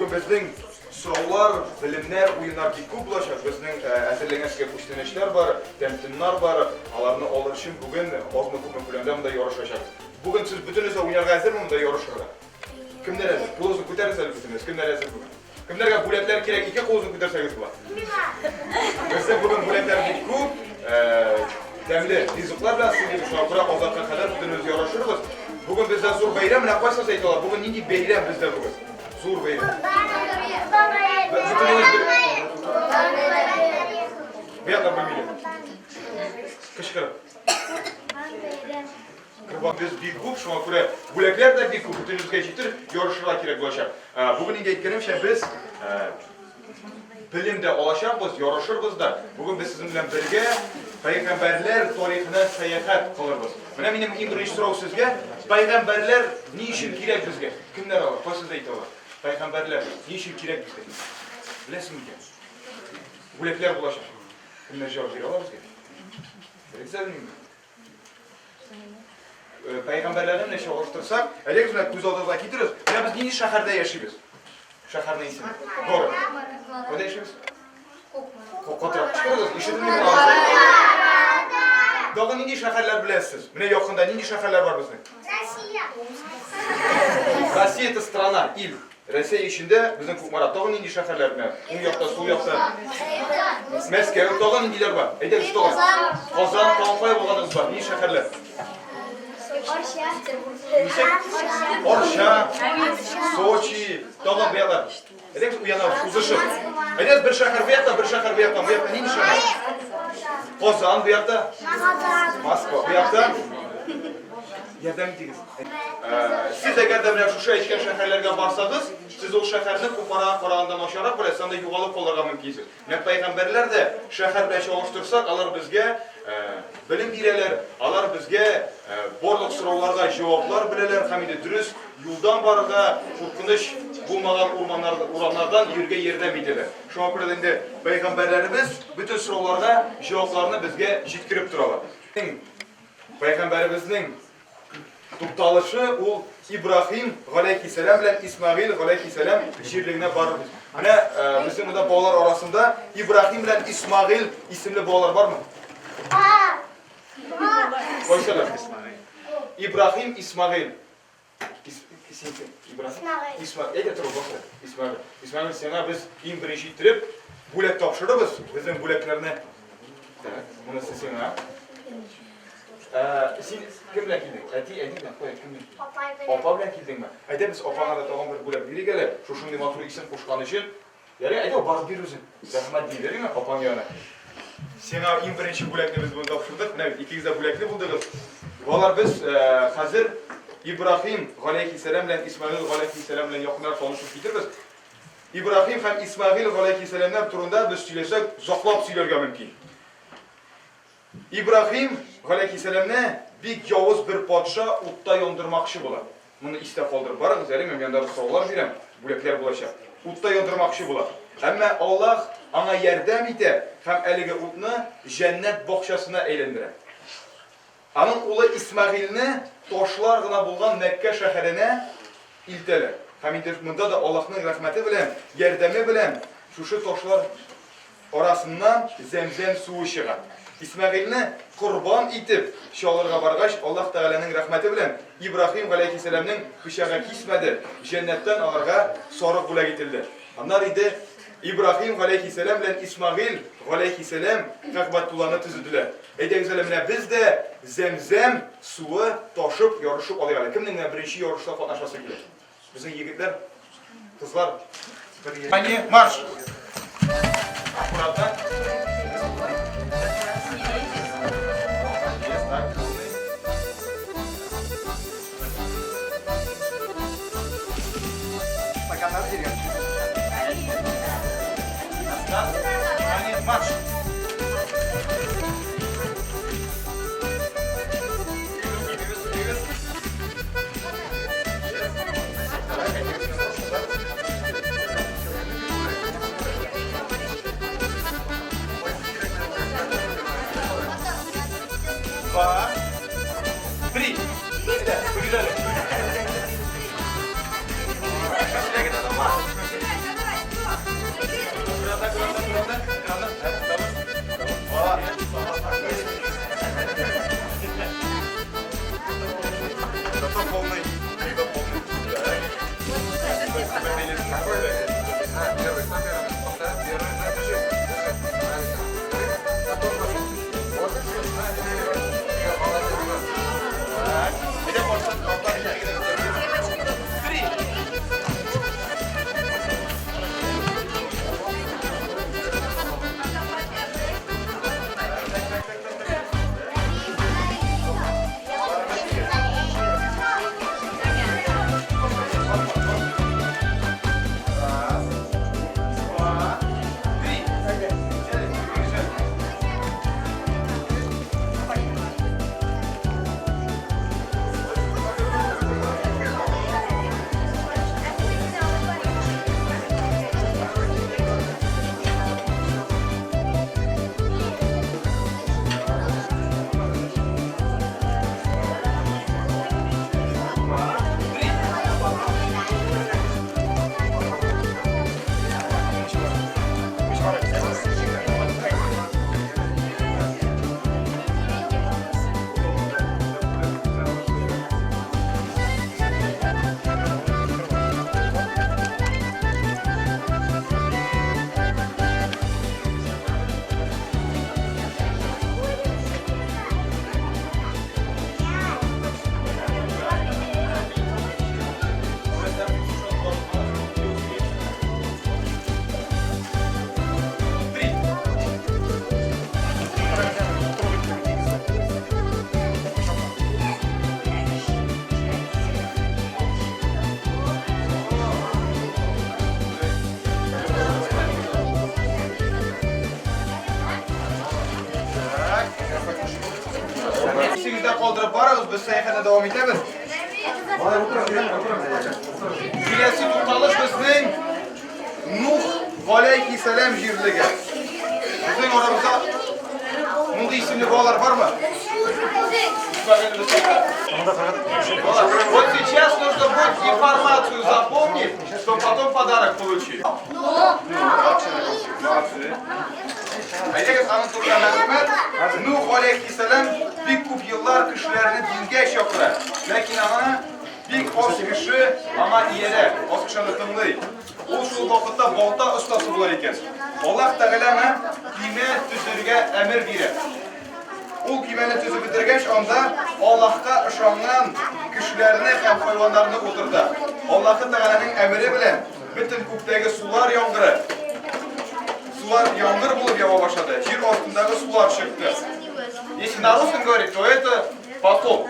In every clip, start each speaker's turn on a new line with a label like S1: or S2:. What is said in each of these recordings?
S1: Бүген безнең сораулар, белемнәр, уеннар бик күп булачак. Безнең әзерләнгән сезгә күчтәнәчләр бар, тәм-томнар бар. Аларны алыр өчен бүген азмы-күпме күләмдә монда ярышачакбыз. Бүген сез бөтенегез дә уйнарга әзерме монда ярышырга? Кемнәр әзер? Кулыгызны күтәрегез әле бөтенегез. Кемнәр әзер бүген? Кемнәргә бүләкләр кирәк, ике кулыгызны күтәрсәгез була. Безнең бүген бүләкләр бик күп. Тәмле ризыклар белән сыйлыйбыз. Шуңа күрә азакка кадәр бөтенебез ярышырбыз. Бүген бездә зур бәйрәм. Менә кайсыгыз әйтә ала? Бүген нинди бәйрәм бездә бүген? Зур бәйрәм. Бөтенегез бу якта белмиләр. Кычкырып. Корбан без бик күп, шуңа күрә бүләкләр дә бик күп, бөтенебезгә җитер, ярышырга кирәк булачак. Бүген инде әйткәнемчә, без белем дә алачакбыз, ярышырбыз да. Бүген без сезнең белән бергә пәйгамбәрләр тарихына сәяхәт кылырбыз. Менә минем иң беренче сорау сезгә, пәйгамбәрләр ни өчен кирәк безгә? Кемнәр алар? Кайсысы әйтә ала? Пәйгамбәрләр ни өчен кирәк безгә? Беләсеңме икән? Бүләкләр булачак. Кемнәр җавап бирә ала безгә? Беләсезме? Пәйгамбәрләрне менә чагыштырсак, әйдәгез менә күз алдыгызга китерегез. Менә без нинди шәһәрдә яшибез? Шәһәрнең исеме. Город. Кайда яшибез? Катырак кычкырыгыз, ишетелми моңа. Тагын нинди шәһәрләр беләсез? Менә якында нинди шәһәрләр бар безнең?
S2: Россия.
S1: Россия это страна, ил. Рәсәй эчендә безнең Кукмара тагын нинди шәһәрләр менә? Уң якта, сул якта. Мәскәү, тагын ниндиләр бар? Әйдәгез тагын. Казан, тагын кая булганыгыз бар? Нинди шәһәрләр?
S2: Арча.
S1: Ничек? Арча, Сочи, тагын бу яклар. Әйдәгез уянабыз, узышып. Әйдәгез бер шәһәр бу якта, бер шәһәр бу якта, бу якта нинди шәһәр? Казан бу якта. Москва бу якта. Ярдәм итегез. Сез әгәр дә менә шушы әйткән шәһәрләргә барсагыз, сез ул шәһәрне Кукмарага караганда начаррак беләсез, анда югалып калырга мөмкинсез. Менә пәйгамбәрләр дә шәһәр белән чагыштырсак, алар безгә белем бирәләр, алар безгә барлык сорауларга җаваплар беләләр һәм инде дөрес юлдан барырга, куркыныч булмаган урманнар, урамнардан йөрергә ярдәм итәләр. Шуңа күрә дә инде пәйгамбәрләребез бөтен сорауларга җавапларны безгә җиткереп торалар. Пәйгамбәребезнең тукталышы ул Ибраһим галәйһиссәлам белән Исмәгыйль галәйһиссәлам җирлегенә барып. Менә безнең монда балалар арасында Ибраһим белән Исмәгыйль исемле балалар бармы?
S2: Бар.
S1: Кайсылар? Ибраһим, Исмәгыйль.
S2: Исмәгыйль.
S1: Исмәгыйль. Әйдә тор, баса. Исмәгыйль. Исмәгыйль, сиңа без иң беренче иттереп бүләк тапшырырбыз. Безнең бүләкләрне. Так, монысы сиңа. Син кем белән килдең? Әти, әни белән, кая, кем белән килдең?
S2: Апай белән.
S1: Апа белән килдеңме? Әйдә без апаңа да тагын бер бүләк бирик әле. Шушындый матур исем кушкан өчен. Ярый, әйдә, барып бир үзең. Рәхмәт ди, ярыймы, апаң янына. Сиңа иң беренче бүләкне без бүген тапшырдык. Менә бит икегез дә бүләкле булдыгыз. Балалар, без хәзер Ибраһим галәйһиссәлам белән Исмәгыйль галәйһиссәлам белән якынрак танышып китербез. Ибраһим һәм Исмәгыйль галәйһиссәламнәр турында без сөйләсәк, озаклап сөйләргә мөмкин. Ибраһим галәйһиссәламне бик явыз бер патша утта яндырмакчы була. Моны истә калдырып барыгыз, әле мин янда сораулар бирәм, бүләкләр булачак. Утта яндырмакчы була. Әмма Аллаһ аңа ярдәм итә һәм әлеге утны җәннәт бакчасына әйләндерә. Аның улы Исмәгыйльне ташлар гына булган Мәккә шәһәренә илтәләр. Һәм инде монда да Аллаһның рәхмәте белән, ярдәме белән шушы ташлар арасыннан зәмзәм суы чыга. Исмәгыйльне корбан итеп чалырга баргач, Аллаһ Тәгаләнең рәхмәте белән Ибраһим галәйһиссәламнең пычагы кисмәде, җәннәттән аларга сарык бүләк ителде. Аннары инде Ибраһим галәйһиссәлам белән Исмәгыйль галәйһиссәлам Кәгъбәтулланы төзеделәр. Әйдәгез әле, менә без дә зәмзәм суы ташып ярышып алыйк әле. Кемнең менә беренче ярышта катнашасы килә? Безнең егетләр, кызлар. Внимание, марш! Аккуратно. Стаканнары җиргә Внимание, марш! Два, три. Побежали. калдырып барыгыз, без сәяхәтне дәвам итәбез. Киләсе тукталыш безнең Нух галәйһиссәлам җирлеге. Безнең арабызда мондый исемле балалар бармы? Вот сейчас нужно будет информацию запомнить, чтобы потом подарок получить. Молодцы. Әйдәгез, аның турында мәгълүмат. Нух алейхиссалам бик күп еллар кешеләрне дингә чакыра. Ләкин аңа бик аз кеше аңа иярә, аз кеше аны тыңлый. Ул шул вакытта балта остасы була икән. Аллаһ Тәгалә аңа көймә төзергә әмер бирә. Ул көймәне төзеп бетергәч, анда Аллаһка ышанган кешеләрне һәм хайваннарны утырта. Аллаһы Тәгаләнең әмере белән бөтен күктәге сулар яңгыры, сулар яңгыр булып ява башлады. Җир астындагы сулар чыкты. Если на русском говорить, то это потоп.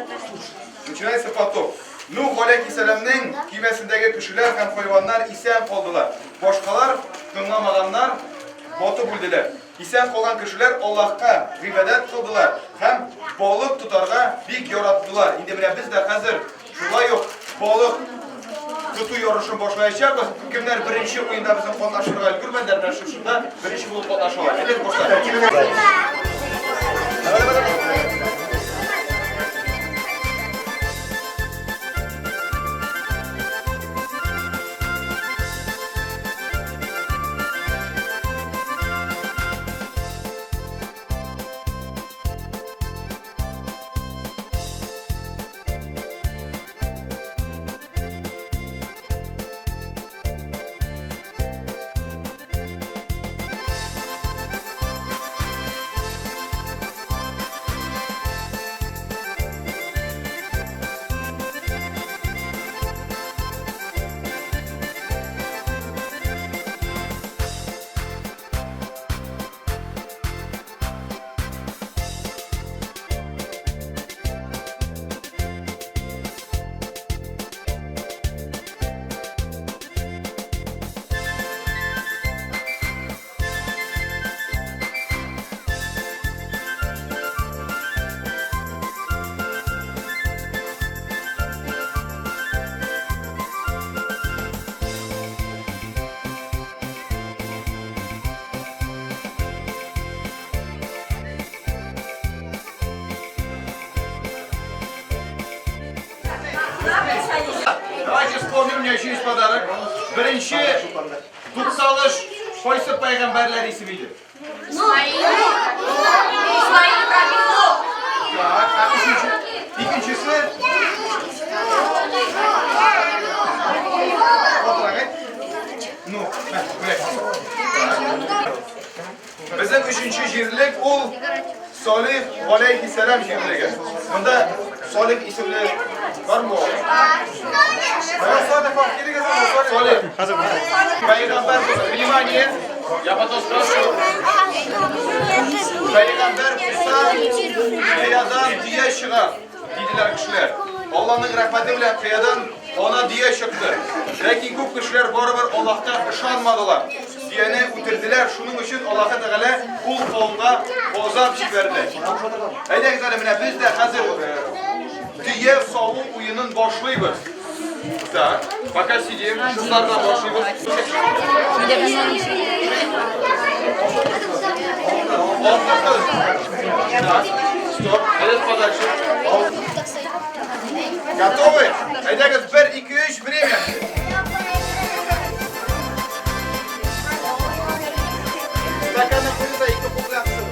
S1: Начинается потоп. Нух алейхиссәламнең көймәсендәге кешеләр һәм хайваннар исән калдылар. Башкалар тыңламаганнар батып үлделәр. Исән калган кешеләр Аллаһка гыйбадәт кылдылар һәм балык тотарга бик яраттылар. Инде менә без дә хәзер шулай ук балык тоту ярышын башлаячакбыз. Кемнәр беренче уенда безнең катнашырга өлгермәделәр, менә шушында беренче булып катнашалар. Әйдәгез башлыйк. Давай, давай, давай. Давайте вспомним, у меня еще есть подарок. Беренче тукталыш кайсы пәйгамбәрләр исеме иде? Так, ә өченче, икенчесе? Катырак әйт. Ну, мә, бүләк. Безнең өченче җирлек ул Салих галәйһиссәлам җирлеге. Монда Салих исемле бармы? Салих. Пәйгамбәр, внимание, я потом спрошу. Пәйгамбәр Муса кыядан дөя чыгар, диделәр кешеләр. Алланың рәхмәте белән кыядан ана дөя чыкты. Ләкин күп кешеләр барыбер Аллаһка ышанмадылар. Дөяне үтерделәр, шуның өчен Аллаһы Тәгалә ул кавымга газап җибәрде. Әйдәгез әле менә без дә хәзер дөя саву уенын башлыйбыз. Так, пока сидим, кызлардан башлыйбыз. Алты кыз. Так, стоп, әйдәгез подальше. Готовы? Әйдәгез, бер, ике, өч, время. Стаканны куйды да ике кул белән кысып.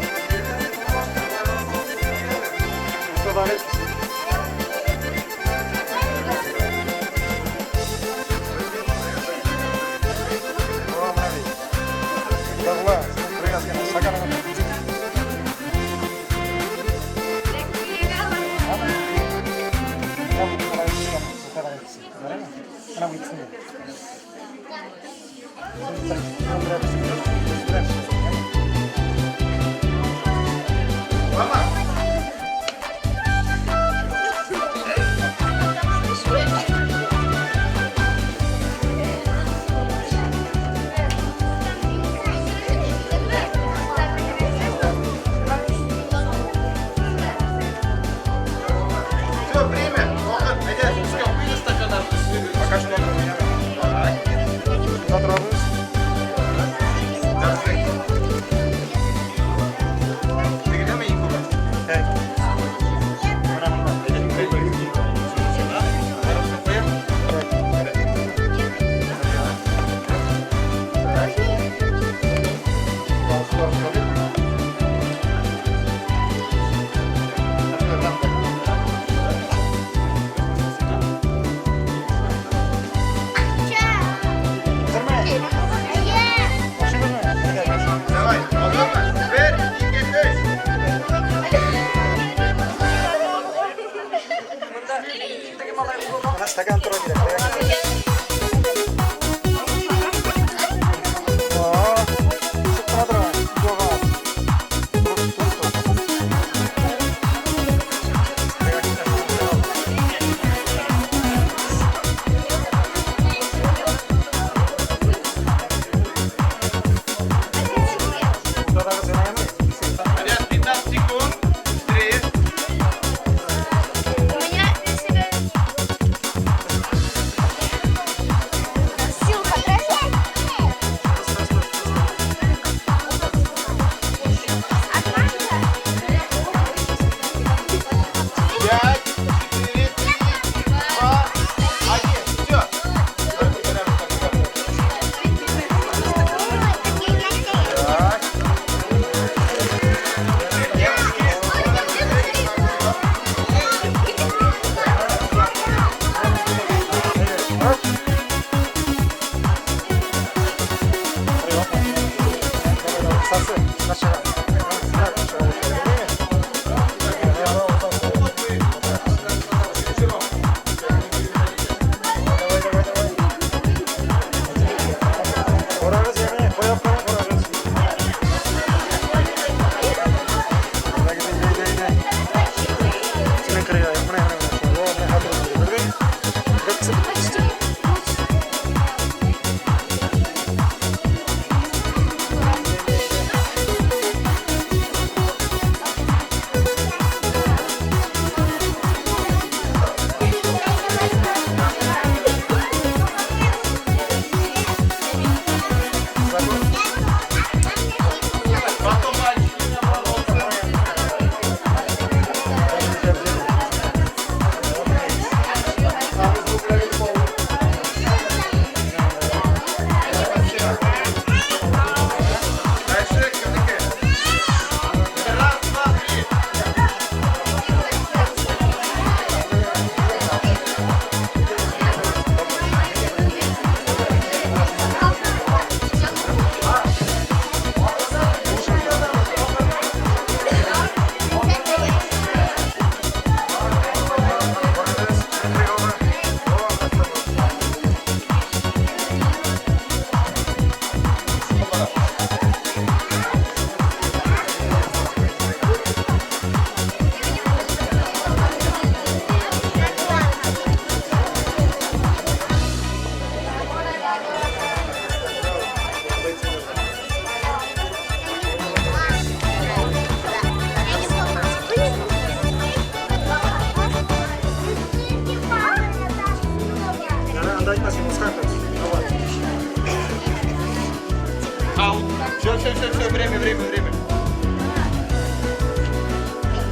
S1: Все, все, все, все, время, время, время.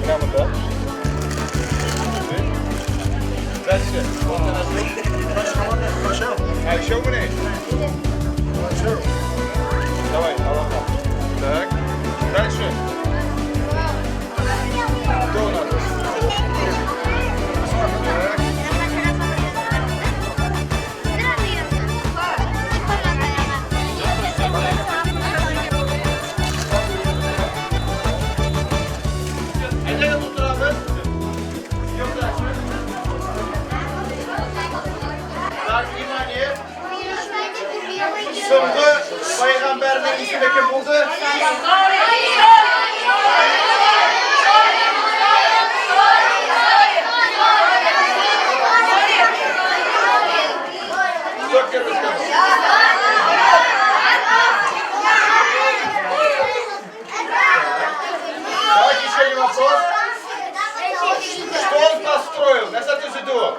S1: Прямо, да? Дальше. А, еще у меня есть? Давай, так. Дальше. Кто у нас? Так. Так, внимание! Соңгы пәйгамбәрнең исеме кем булды? Кто первый сказал? Давайте еще один вопрос. Что он построил? Нәрсә төзеде ул?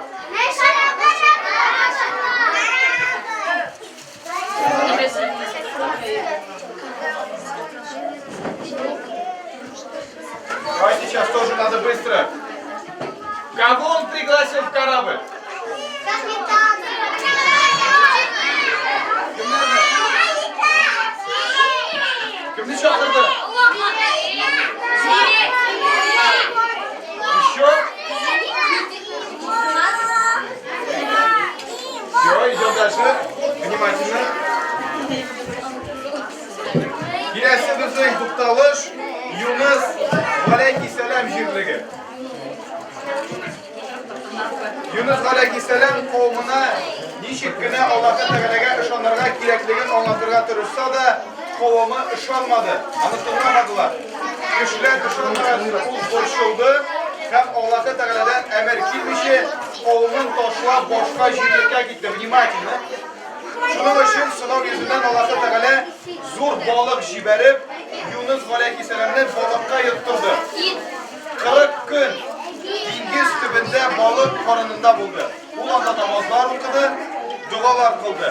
S1: Давайте сейчас тоже надо быстро. Кого он пригласил в корабль? Кемне чакырды? Еще? Все, идем дальше. Внимательно. Киләсе безнең тукталыш Юныс галәйһиссәлам җирлеге. Юныс галәйһиссәлам кавымына ничек кенә Аллаһы Тәгаләгә ышанырга кирәклеген аңлатырга тырышса да, кавымы ышанмады, аны тыңламадылар. Кешеләр ышанмагач, ул борчылды һәм Аллаһы Тәгаләдән әмер килмичә, кавымын ташлап башка җирлеккә китте. Внимательно. Шуның өчен сынау йөзеннән Аллаһы Тәгалә зур балык җибәреп, Юныс галәйһиссәламне балыкка йоттырды. 40 көн диңгез төбендә балык карынында булды. Ул анда намазлар укыды, догалар кылды.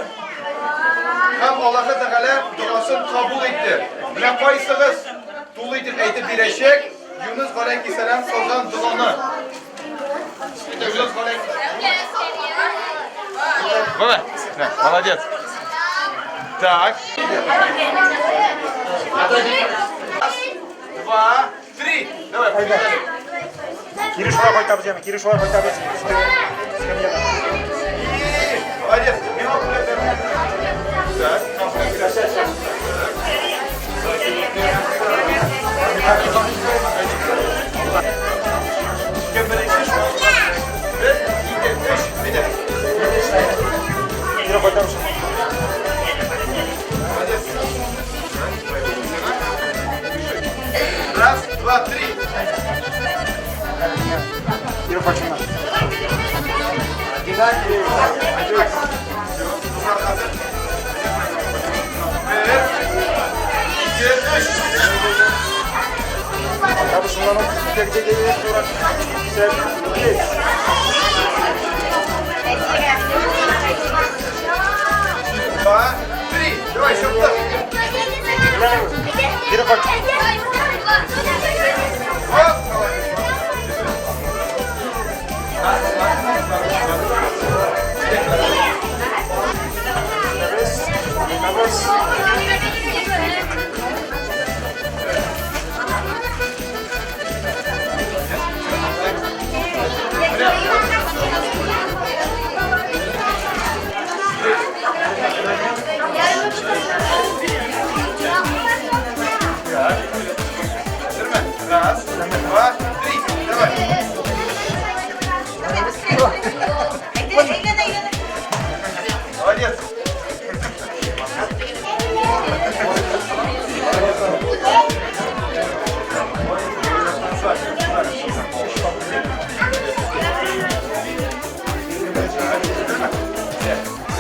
S1: Һәм Аллаһы Тәгалә догасын кабул итте. Менә кайсыгыз тулы итеп әйтеп бирәчәк Юныс галәйһиссәлам кылган доганы? Юныс галәйһиссәлам. Молодец. Так. Раз, два, три. Давай, побежали.
S3: Кире шулай кайтабыз, яме, кире шулай кайтабыз.
S1: И, молодец. Минуту. Так, там, так, так. Раз, два, три.
S3: Кире кайтшыннар.
S1: Кызлар хәзер. Бер, ике, өч.
S3: Кайтабыз шуннан ук. 8.
S1: Два, три. Давай, чыктык.
S3: Кире кайт.
S1: Оп, молодец. Раз, два, три, два.
S3: Кайтабыз.
S1: Әзерме? Раз, два, три. Давай. Молодец.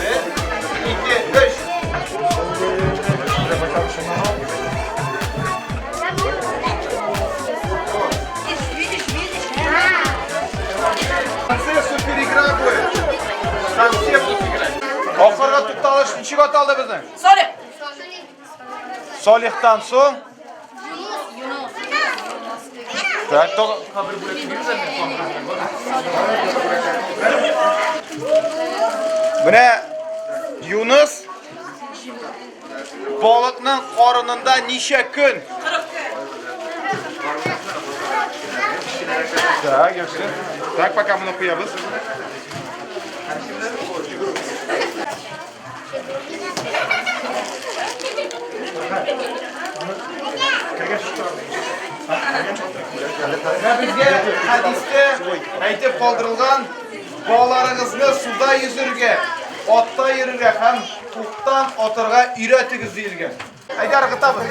S1: Бер, ике, өч.
S3: Кире кайтабыз шуннан ук.
S1: В конце супер игра будет. Там все будут играть. Ахыргы тукталыш ничек аталды безнең?
S4: Салих.
S1: Салихтан соң? Так, бер бүләк бирәбез әле. Менә Юныс балыкның карынында ничә көн? Так, яхшы. Так, пока моны куябыз. Менә безгә хәдистә әйтеп калдырылган: балаларыгызны суда йөзергә, атта йөрергә һәм уктан атырга өйрәтегез диелгән. Әйдә, ыргытабыз.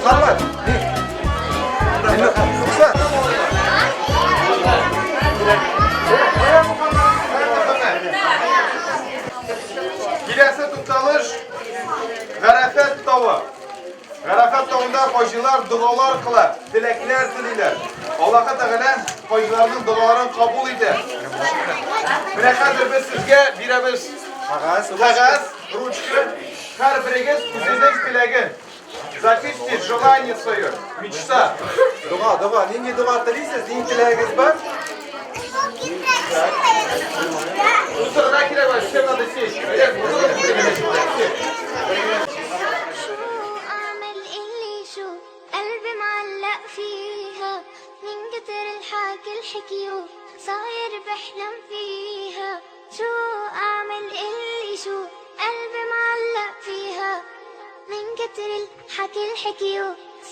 S3: Мухаммад, ни? Руслан.
S1: Киләсе тукталыш Гарәфәт тавы. Гарәфәт тавында хаҗилар догалар кыла, теләкләр телиләр. Аллаһы Тәгалә хаҗиларның догаларын кабул итә. Менә хәзер без сезгә бирәбез
S3: Кәгазь,
S1: кәгазь, ручка. Һәрберегез үзенең теләген. Запишите желание свое, мечта.
S3: Дога, дога. Нинди дога телисез? Нинди теләгегез бар?
S1: Утырырга кирәк бар, всем надо сесть. Олег, утырыгыз, бер генә сесть.
S2: شو اعمل اللي شو قلبي معلق فيها من كتر الحكي الحكيو صاير بحلم فيها شو اعمل اللي شو قلبي معلق فيها من كتر الحكي الحكيو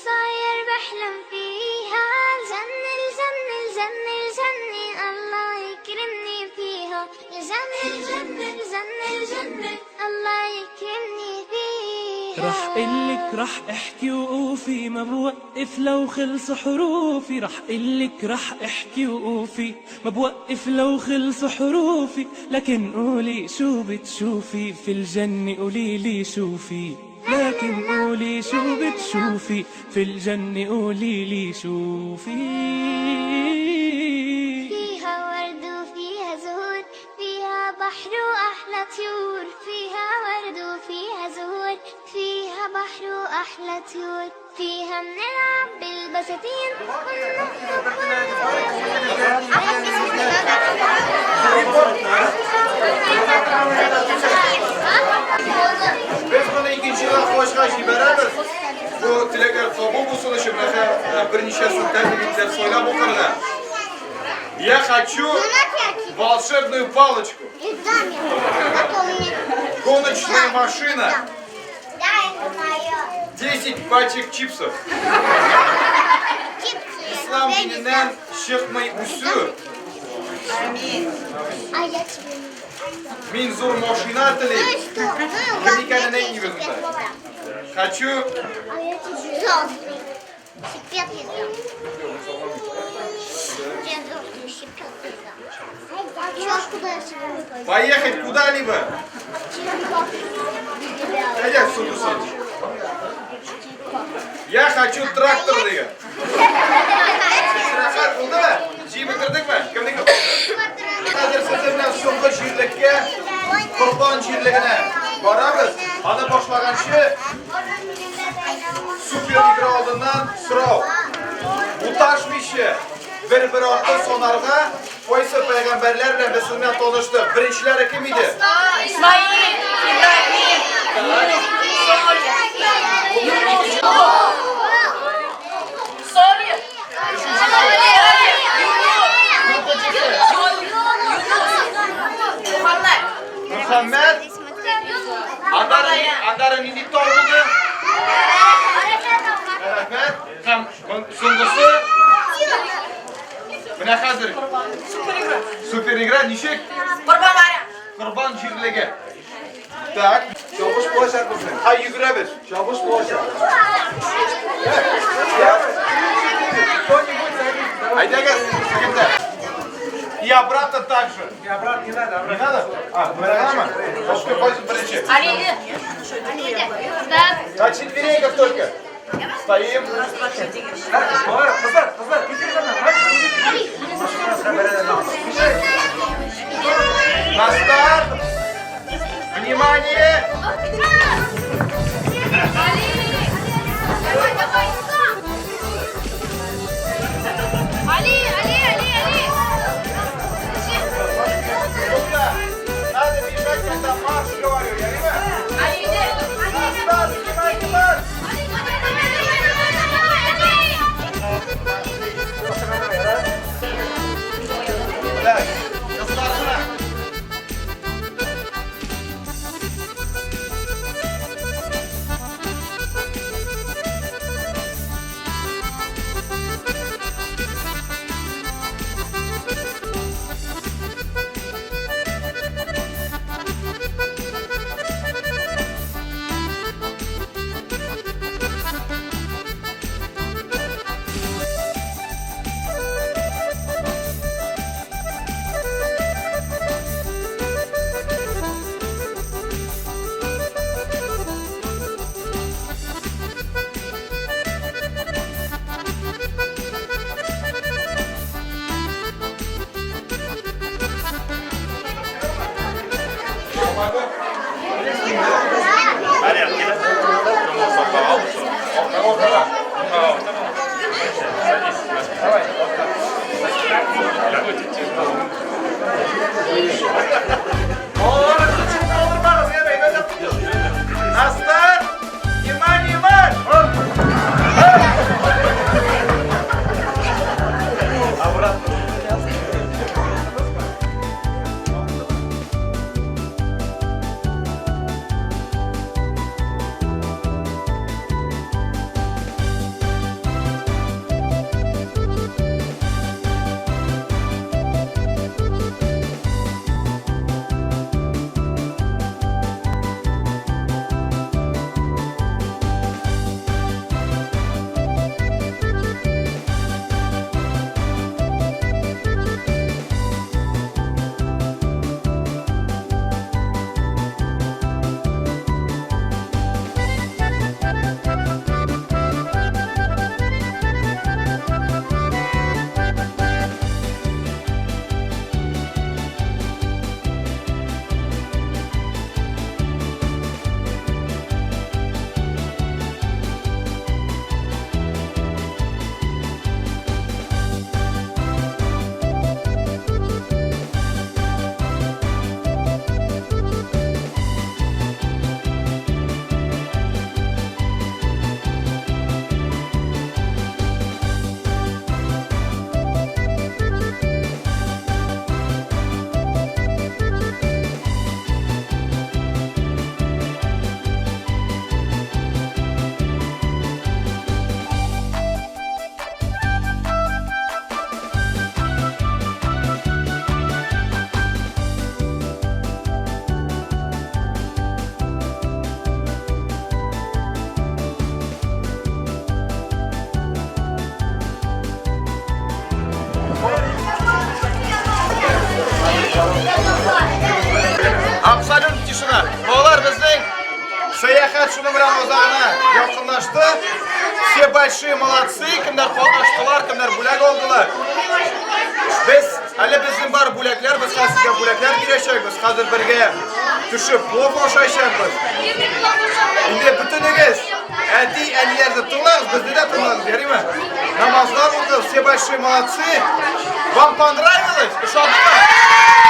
S2: صاير بحلم فيها الجنة الجنة الجنة الجنة الله يكرمني فيها الجنة الجنة الجنة الجنة الله يكرمني فيها
S4: رح قلك رح احكي وقوفي، ما بوقف لو خلص حروفي. رح قلك رح احكي وقوفي، ما بوقف لو خلص حروفي. لكن قولي شو بتشوفي في الجنة، قولي لي شوفي. لكن قولي شو بتشوفي في الجنة، قولي لي شوفي.
S2: فيها ورد وفيها زهور، فيها بحر وأحلى طيور، فيها ورد وفيها زهور، فيها بحر وأحلى طيور، فيها منلعب بالبساتين
S1: Без моны икенче елга хаҗга җибәрәбез. Бу теләкләр кабул булсын өчен менә берничәсен тәртип иттеләр сайлап укырга. Я хочу волшебную палочку, гоночная машина, 10 пачек чипсов. Ислам диненнән чыкмый үсү.
S2: А я тебе не
S1: Мин зур машина
S2: Ну
S1: телим.
S2: и что? Ну и
S1: Кем
S2: ладно,
S1: икәнен
S2: я тебе
S1: әйтмибез
S2: секрет
S1: монда.
S2: не дам.
S1: Хочу
S2: А я тебе взрослый. Секрет не дам. Я взрослый, секрет не дам. Чё, куда я себе не пойду?
S1: поехать куда-либо. Әйдә, сундусын. Я хочу трактор дигән. Рәхәт булдымы? Җыеп бетердекме? Кемнеке? Хәзер сезнең белән соңгы җирлеккә, Корбан җирлегенә барабыз. Аны башлаганчы супер игра алдыннан сорау. Буташмыйча бер-бер артлы санарга кайсы пәйгамбәрләр белән без сезнең белән таныштык? Беренчеләре кем иде?
S5: Исмаил, Ибраһим, Солих, Мухаммад,
S1: Мөхәммәд. Аннары аннары нинди тау булды? Рәхмәт. Һәм соңгысы менә хәзер супер игра ничек?
S5: Корбан Байрам.
S1: Корбан җирлеге. Так,
S3: Чабыш булачак безнең.
S1: һай йөгерәбез.
S3: Чабыш булачак. Кто-нибудь займите, давай.
S1: Әйдәгез, кемдә? И обратно так же.
S3: Не, обратно не надо,
S1: Не
S3: обратно.
S1: надо? А, программа? Башка кайсы беренче?
S5: Али,
S1: На четвереньках только. Стоим.
S3: Так, балалар, кызлар, кызлар, китегез аннан,
S1: На старт. Внимание.
S5: Али, Али, Али, Али.
S1: Тукта. Надо бежать, когда марш говорю, я понимаю?
S5: Али,
S1: На старт, внимание, марш. Так, кызлар гына. Балаларыгызны читтә калдырмагыз, яме, әйбәтләп тотыгыз. На старт! Внимание, марш! Абсолют тишина. Балалар безнең сәяхәт шуның белән азагына якынлашты. Все большие молодцы, кемнәр катнаштылар, кемнәр бүләк алдылар. Без әле безнең бар бүләкләр, без хәзер сезгә бүләкләр бирәчәкбез. Хәзер бергә төшеп плов ашаячакбыз. Инде бөтенегез әти әниләрне тыңлагыз, безне дә тыңлагыз, ярыймы? Намазлар укып, все большие молодцы. Вам понравилось? Ошадымы?